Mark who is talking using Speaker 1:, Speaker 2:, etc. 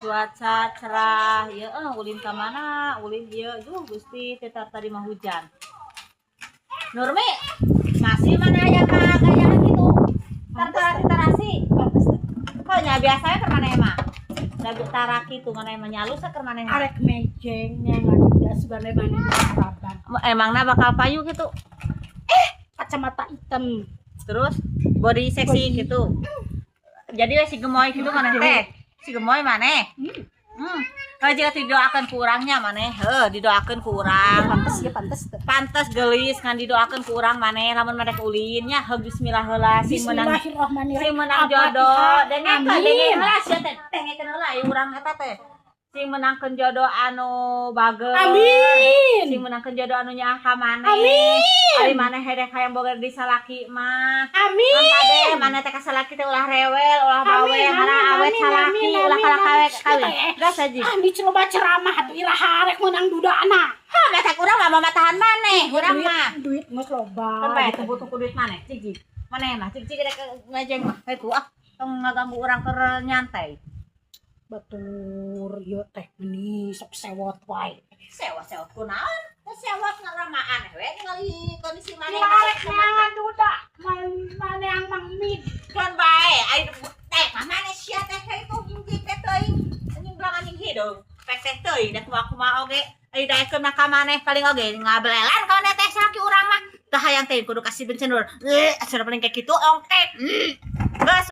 Speaker 1: Cuaca cerah ya, eh, ulin ka mana ulin ieu? Duh Gusti, tetap tadi mah hujan. Nurmi, masih mana aya ka gayaan gitu tarasi tarasi?
Speaker 2: Pantes teh.
Speaker 1: Kok nya biasanya keur maneh mah da taraki tuh, maneh mah nyalus keur maneh mah.
Speaker 2: Arek mejeng nya ngajuda sebenarnya maneh harapan.
Speaker 1: Emangna bakal payu gitu?
Speaker 2: Kacamata hitam.
Speaker 1: Terus body seksi.
Speaker 2: Body.
Speaker 1: Gitu, jadi we si gemoy gitu maneh teh, si gemoy maneh. Oh, jika didoakan ku urangnya maneh, heuh, didoakeun ku urang.
Speaker 2: Pantes ya, pantes teh.
Speaker 1: Pantes, gelis, ngan didoakeun ku urang maneh lamun maneh ulin nya, heuh, bismillah heula, sing menang
Speaker 2: Bismillahirrahmanirrahim.
Speaker 1: Sing menang jodoh, dengekeun.
Speaker 2: Amin.
Speaker 1: Dengekeun heula sia teh, dengekeun heula ieu urang eta teh. Sing menangkeun jodoh anu bager.
Speaker 2: Amin.
Speaker 1: Sing menangkeun jodoh anu nyaah ka maneh.
Speaker 2: Amin.
Speaker 1: Ari maneh hedeh hayang boga di salaki mah.
Speaker 2: Amin.
Speaker 1: Kan kade maneh teh ka salaki teh ulah rewel, ulah bawel,
Speaker 2: Amin,
Speaker 1: karena
Speaker 2: amin,
Speaker 1: awet
Speaker 2: amin,
Speaker 1: salaki,
Speaker 2: amin,
Speaker 1: ulah
Speaker 2: amin,
Speaker 1: kalah
Speaker 2: amin.
Speaker 1: kawin kawin.
Speaker 2: Eh,
Speaker 1: Gas aja.
Speaker 2: Ah, di coba ceramah atuh, iraha arek meunang dudana?
Speaker 1: Hah, betek urang mah mamatahan maneh, urang
Speaker 2: Duit,
Speaker 1: mah.
Speaker 2: duit geus loba.
Speaker 1: Kan bae
Speaker 2: Gitu.
Speaker 1: teu butuh ku duit maneh, cik cik. Maneh mah cik cik rek ngajeng mah. Heuh ah, tong ngaganggu urang keur nyantai.
Speaker 2: Batur ieu teh meni sok sewot wae.
Speaker 1: Sewa-sewa kunaon? Teh sewot ngaramaan we ningali kondisi maneh.
Speaker 2: Arek neangan duda, maneh yang Mang Mid.
Speaker 1: Kan bae, ai teh maneh sia teh itu hiji teh teuing. Anjing belang anjing hideung. Pek teh teuing da kumaha kumaha oge. Ai daekeun mah ka maneh paling oge ngabelelan ka maneh teh salaki urang mah. Teu hayang teh kudu kasih bencenur. Eh, asa paling kayak kitu ongke. Geus.